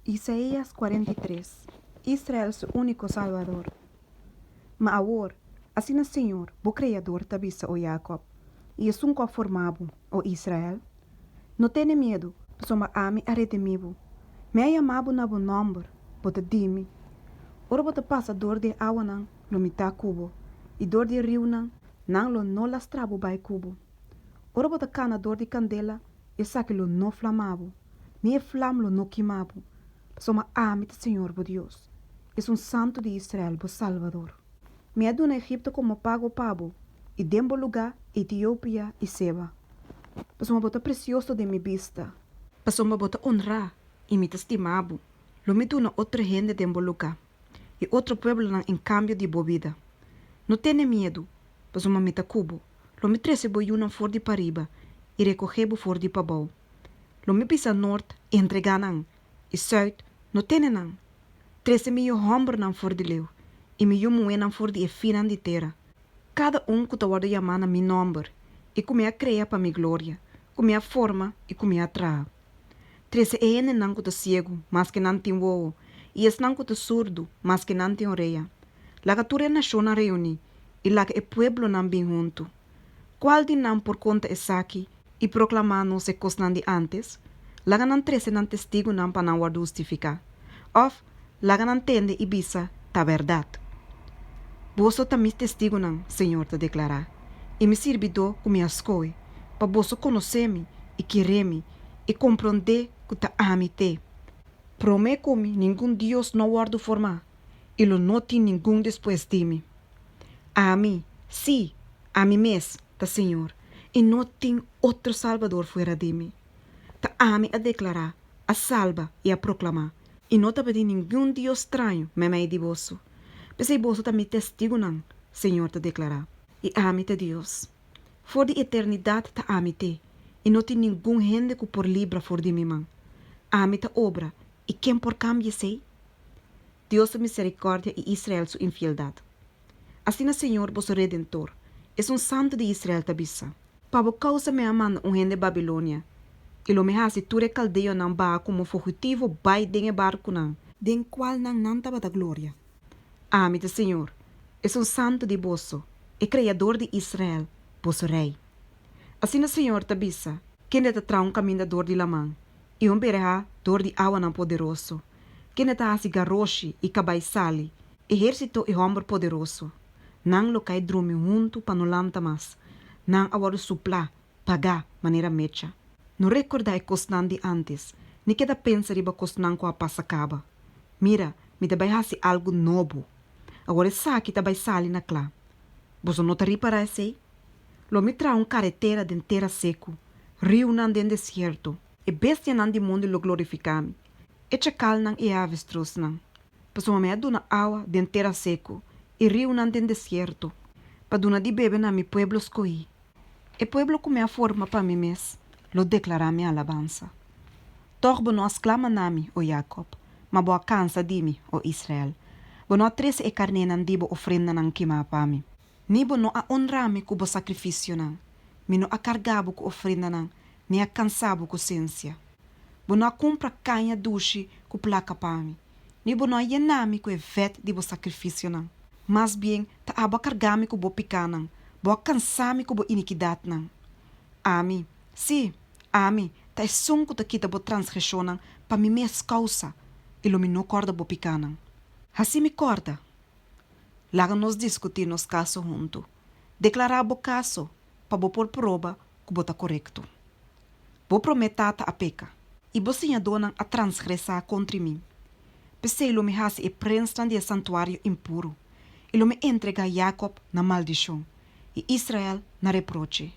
Isaías 43, Israel su úniko Salbador. Ma awor, asina señor, bo Kreador, ta bisa, o Jakòb, i esun ku a forma bo, o Israel, No tene miedu, pasobra ami a redimí bo. Mi a yama bo na bo nòmber, bo ta di mi. Ora bo ta pasa dor di e awanan, lo mi ta ku bo, i dor di e riunan, nan lo no lastra bo bai ku bo. Ora bo ta kana dor di kandela, esaki lo no flama bo, ni e flam lo no kima bo, pasobra ami ta Señor bo Dios, Esun Santu di Israel, bo Salbador. Mi a duna Egipto komo pago pa bo, i den bo lugá Etiopia i Seba, pasobra bo ta presioso den mi bista. Pasobra bo ta onrá i mi ta stima bo, lo mi duna otro hende den bo lugá, i otro pueblonan en kambio di bo bida. No tene miedu, pasobra mi ta ku bo. Lo mi trese bo yunan for di pariba i rekohé bo for di pabou. Lo mi bisa nort, Entregá nan! i sùit, No tene nan! Trese mi yu hòmbernan for di leu i mi yu muhénan for di e finnan di tera, kada un ku ta wòrdu yamá na mi nòmber i ku mi a krea pa mi gloria, ku mi a forma i ku mi a traha. Trese e hendenan ku ta siegu, maske nan tin wowo, i esnan ku ta surdu, maske nan tin orea. Laga tur e nashonnan reuní, i laga e pueblonan bin huntu. Kual di nan por konta esaki i proklamá nos e kosnan di ántes? Laga nan trese nan testigunan pa nan wòrdu hustifiká. Òf, laga nan tende i bisa, Ta bèrdat. Boso ta mi testigunan, Señor ta deklará, i mi sirbidó ku mi a skohe, pa boso konosé mi i keré mi i komprondé ku ta ami t'e. Promé ku mi ningun dios no wòrdu formá, i lo no tin ningun despues di mi. Ami, sí, ami mes, ta Señor, i no tin otro Salbador fuera di mi. Ta ami a deklará, a salba i a proklamá, i no tabatin ningun dios straño meimei di boso. P'esei boso ta mi testigunan, Señor ta deklará, i ami ta Dios. For di eternidat ta ami t'e, i no tin ningun hende ku por libra for di mi man. Ami ta obra, i ken por kambia esei? Dios su miserikòrdia i Israel su infieldat. Asina Señor boso Redentor, Esun Santu di Israel ta bisa, Pa bo kousa mi a manda un hende Babilonia, i lo mi hasi tur e kaldeonan baha komo fugitivo bai den e barkunan, den kualnan nan tabata gloria. Ami ta Señor, Esun Santu di boso, e Kreador di Israel, boso Rei. Asina Señor ta bisa, kende ta traha un kaminda dor di laman, i un berehá dor di awanan poderoso, kende ta hasi garoshi i kabai sali, ehérsito i hòmber poderoso. Nan lo kai drumi huntu pa no lanta mas. Nan a wòrdu suplá, pagá, manera mecha. No rekordá e kosnan di ántes, ni keda pensa riba kosnan ku a pasa kaba. Mira, mi ta bai hasi algu nobo. Awor esaki ta bai sali na kla. Boso no ta ripará esei? Lo mi traha un karetera den tera seku, riunan den desierto. E bestianan di mondi lo glorifiká mi, e chakalnan i e avestrusnan, pasobra mi a duna awa den tera seku i riunan den desierto, pa duna di bebe na mi pueblo skohí. E pueblo ku mi a forma pa mi mes lo deklará mi alabansa. Tòg bo no a sklama na mi, o Jakòb, ma bo a kansa di mi, o Israel. Bo no a trese e karnénan di bo ofrendanan kimá pa mi. Ni bo no a onrá mi ku bo sakrifisionan. Mi no a kargá bo ku ofrendanan, ni a kansá bo ku sensia. Bo no a kumpra kaña dushi ku plaka pa mi, ni bo no a yená mi ku e vèt di bo sakrifisionan. Mas bien, ta abo a kargá mi ku bo pikánan, bo a kansá mi ku bo inikidatnan. Ami, sí, ami, ta esun ku ta kita bo transgreshonnan pa mi mes kousa, i lo mi no kòrda bo pikánan. Hasi mi kòrda. Laga nos diskutí nos kaso huntu. Deklará bo kaso pa bo por proba ku bo ta korekto. Bo promé tata a peka, i bo siñadónan a transgresá kontri mi. P'esei lo mi hasi e prensnan di e santuario impuru, i lo mi entregá Jakòb na maldishon, i Israel na reproche.